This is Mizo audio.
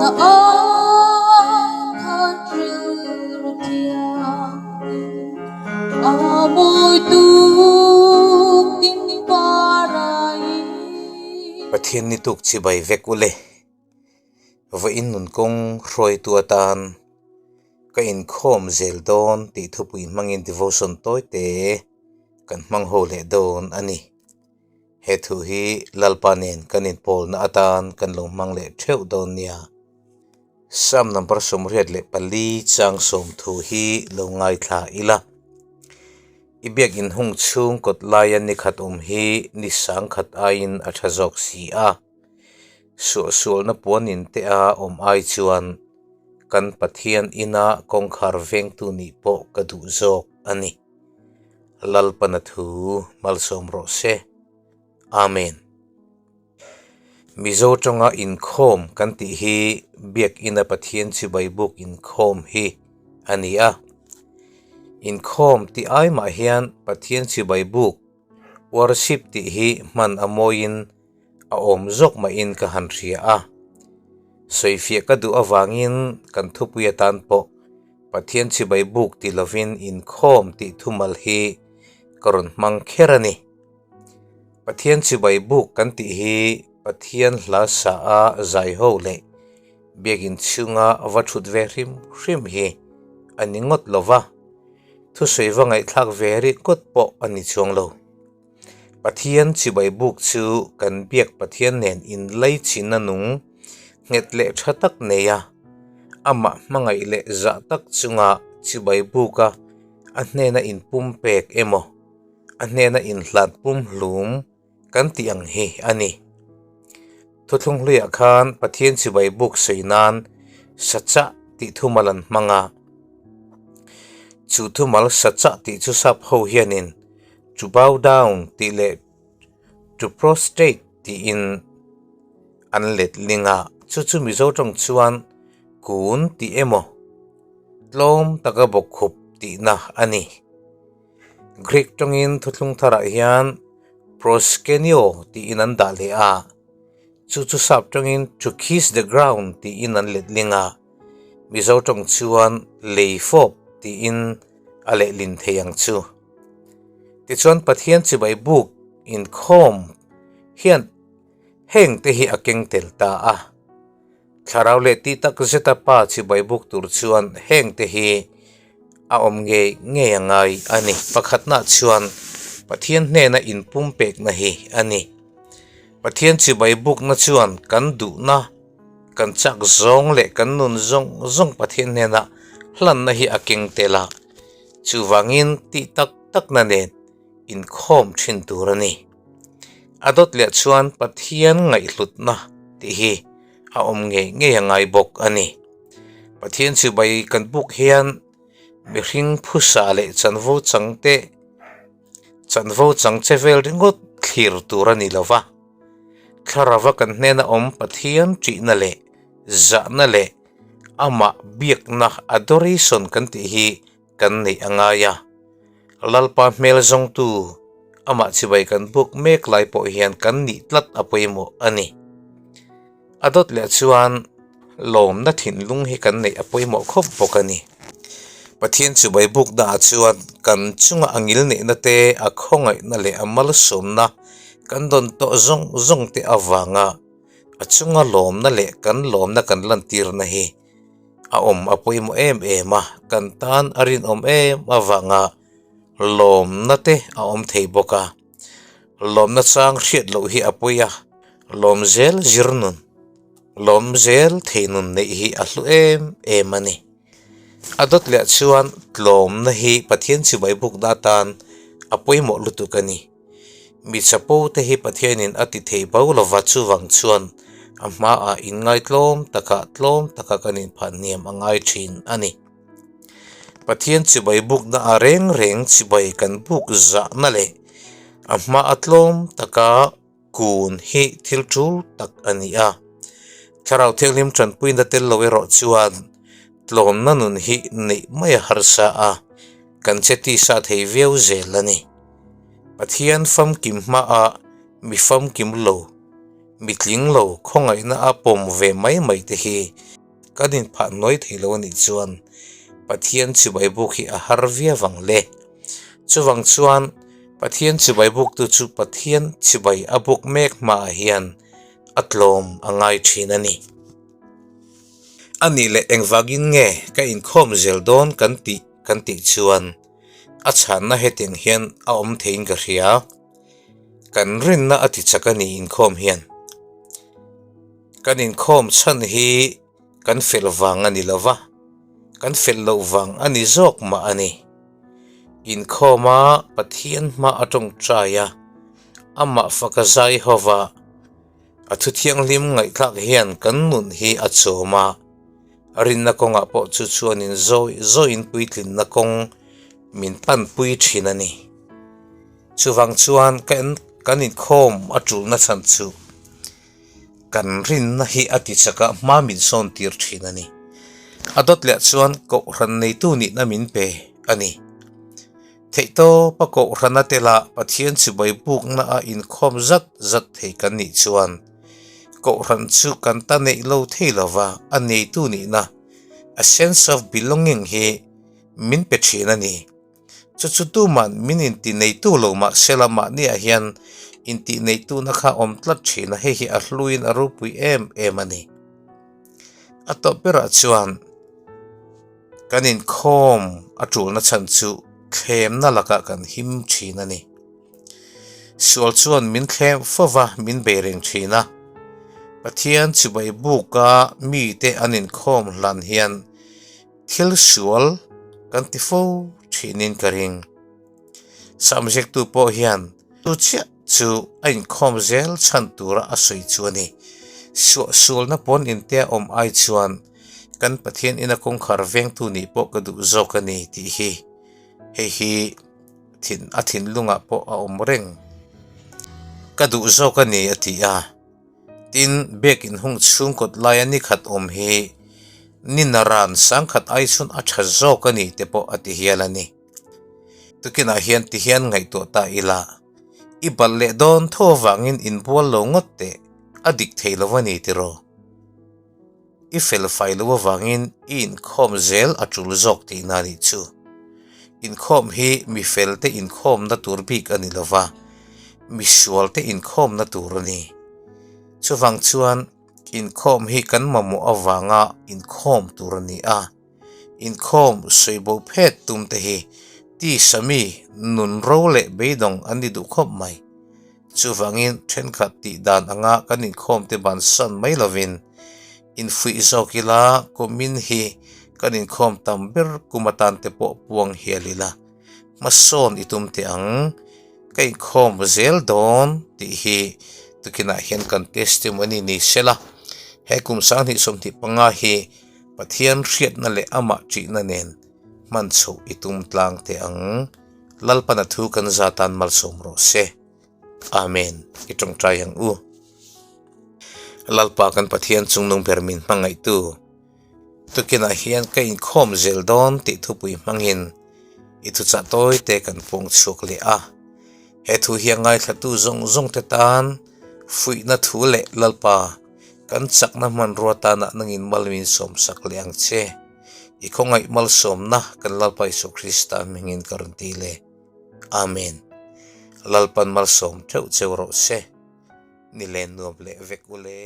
Na ai khan rilru thianghlim a mawi tuk ding parai. Pathian ni tuk chibai vek u le. Vawiin nun kawng hruaitu atan ka inkhawm zel dawn tih thupui hmangin devotion tawi te kan hmang ho leh dawn a ni. He thu hi Lalpa nen kan inpawlna atan kan lo hmang leh theuh dawn nia. Psalm number 84 chang sawm thu hi lo ngaithla ila. I biak inhung chhung kawt laia ni khat awm hi ni sang khat aiin a tha zawk si a. Suahsualna puan in te a awm ai chuan kan Pathian ina kawngkhar vengtu nih pawh ka duh zawk a ni. Lalpana thu malsawm rawh se. Amen. Mizo tawnga inkhawm kan tih hi Biakina Pathian chibai buk inkhawm hi a ni a. Inkhawm tih ai mah hian Pathian chibai buk worship tih hi hman a mawiin a awm zawk mahin ka han hria a. Sawifiah ka duh avangin kan thupui atan pawh Pathian chibai buk ti lovin inkhawm tih thumal hi ka rawn hmang kher a ni. Pathian chibai buk kan tih hi Pathian hla sa a zai ho leh biakin chhunga va thut ve hrim hrim hi a ni ngawt lo va, thusawi va ngaihthlak ve rik ngawt pawh a ni chuang lo. Pathian chibai buk chu kan biak Pathian nen inlaichina nung nghet leh tha tak nei a, amah hmangaih leh zah tak chunga chibai buka a hnena inpumpek emaw, a hnena inhlat pumhlum kan tih ang hi a ni. Thuthlung hluiah khan Pathian chibai buk sawi nan Sacha tih thumal an hmang a. Chu thumal Sacha tih chu sap ho hianin to bow down tih leh to prostrate tiin an let ling a. Chu chu Mizo tawng chuan kun tih emaw tlawm taka bawkkhup tihna a ni. Greek tawngin thuthlung tharah hian proskenio tiin an dah leh a, chu chu sap tawngin to kiss the ground tiin an letling a, Mizo tawng chuan lei fawp tiin a lehlin thei ang chu. Tichuan Pathian chibai buk inkhawm hian heng te hi a keng tel ta a. Thlarau leh tih tak zeta pa chibai buk tur chuan heng te hi a awm ngei ngei a ngai a ni. Pakhatna chuan Pathian hnena inpumpekna hi a ni. Pathian chibai bukna chuan kan duhna, kan chak zawng leh kan nun zawng zawng Pathian hnena hlanna hi a keng tel a, chuvangin tih tak takna nen inkhawm thin tur a ni. A dawt leh chuan Pathian ngaihhlutna tih hi a awm ngei ngei a ngai bawk a ni. Pathian chibai kan buk hian mihring phusa leh chanvo chang te chanvo chang che vel ringawt thlir tur a ni lo va. Thlarava kan hnena awm Pathian ṭihna leh zahna leh amah biakna adoration kan tih hi kan neih a ngai a. Lalpa hmel zawngtu amah chibai kan buk mek lai pawh hian kan nih tlat a pawimawh a ni. A dawt leh chuan lawmna thinlung hi kan neih a pawimawh khawp bawk a ni. Pathian chibai bukna ah chuan kan chunga a ngil neihna te, a khawngaihna leh a malsawmna kan dawn tawh zawng zawng te avanga a chunga lawmna leh kan lawmna kan lantirna hi A awm a pawimawh em em a, kan tan a rinawm em avanga lawmna te a awm thei bawk a. Lawmna chang hriat loh hi a pawi a, lawm zel zir nun, lawm zel thei nun neih hi a hlu em em a ni. A dawt leh chuan tlawmna hi Pathian chibai bukna atan a pawimawh lutuk a ni. Mi chapo te hi Pathianin a ti thei bo lova chuvang chuan a hmaah inngai tlawm taka tlawm taka kan inphah hniam a ngai thin a ni. Pathian chibai bukna a reng reng chibai kan buk zahna leh a hmaa tlawm taka kun hi thil tul tak a ni a. Thlarau Thianghlim tanpuina tel lo erawh chuan tlawmna nun hi neih mai a harsa a, kan che tisa thei viau zel a ni. Pathian famkim hmaah mi famkim lo, mi tling lo khawngaihna a pawm ve mai mai te hi. kan inphah hnuai thei lo a nih chuan Pathian chibai buk hi a har viau ang le. Chuvang chuan Pathian chibai buktu chu Pathian chibai a buk mek hmaah hian a tlawm a ngai thin a ni. A nih leh engvangin nge ka inkhawm zel dawn kan tih kan tih chuan a chhanna hetiang hian a awm theiin ka hria. Kan rinna a ti chak a ni inkhawm hian. Kan inkhawm chhan hi kan fel vang a ni lo va, kan fel loh vang a ni zawk mah a ni. Inkhawma Pathian hma a tawngtai a, amah faka zai ho va, a thu thianghlim ngaihthlak hian kan nun hi a chawm a, rinna kawngah pawh chu chuanin zawi zawiin puitlinna kawng min panpui thin a ni. Chuvang chuan kan inkhawm a tulna chhan chu Kan rinna hi a ti chak a, hma min sawn tir thin a ni. A dawt leh chuan kohhran neitu nihna min pe a ni. Theihtawpa kohhrana tela Pathian chibai bukna a inkhawm zat zat thei kan nih chuan kohhran chu kan ta neih lo thei lova a neitu nihna, a sense of belonging, hi min pe thin a ni. Chu chu tuman min inti neitu lo mah sela mahniah hian intih neituna kha awm tlat thin a, hei hi a hluin a ropui em em a ni. A tawp berah chuan kan inkhawm a tulna chhan chu thlemna lakah kan him thin a ni. Sual chuan min thlem fo va, min bei reng thin a. Pathian chibai buka mite an inkhawm hlan hian Thil sual kan ti fo thinin ka ring. Samziaktu pawh hian chu chiah chu a inkhawm zel chhan tura a sawi chu a ni. Suahsualna pawn intea awm ai chuan kan Pathian ina kawngkhar vengtu nih pawh ka duh zawk a ni tih hi hei hi thin a thinlungah pawh a awm reng. Ka duh zawk a ni a ti a. Tin, biakin hung chhung kawt laia ni khat awm hi ni naran sangkhat ai chhun a tha zawk a ni te pawh a ti hial a ni. Tukinah hian ti hian ngaihtuah ta ila, i balh leh dawn tho avangin inbual lo ngawt teh a dik thei lo a ni tiraw? I fel fai lo avangin i inkhawm zel a tul zawk tihna a nih chu. Inkhawm hi mi felte inkhawmna tur bik a ni lo va, mi sualte inkhawmna tur a ni. Chuvang chuan inkhawm hi kan mamawh avanga inkhawm tur a ni a. Inkhawm sawibo phet tum te hi tisa mi nun ro leh beidawng an ni duh khawp mai. Chuvangin thenkhat tih dan anga kan inkhawm te bansan mai lovin infuih zawk ila kumin hi kan inkhawm tam ber kum atan te pawh puang hial ila hmasawn i tum teh ang. Ka inkhawm zel dawn tih hi tukinah hian kan testimony ni sela he kum 2025 hi Pathian hriatna leh amah ṭihna nen hman chhoh i tum tlang teh ang. Lalpana thu kan za tan malsawm rawh se. Amen. I ṭawngṭai ang u. Lalpa kan Pathian chungnung ber min hmangaihtu. Tukinah hian ka inkhawm zel dawn tih thupui hmangin i thuchah tawi te kan puang chhuak leh a. He thu hi a ngaithlatu zawng zawng te tan fuihna thu leh Lalpa Kan chakna hmanrua tanah nangin mal min sawmsak leh ang che. I khawngaih malsawmna kan Lalpa Isua Krista hmingin ka rawn ti le. Amen. Lalpan malsawm theuh cheu rawh se. Ni len nuam leh vek u le.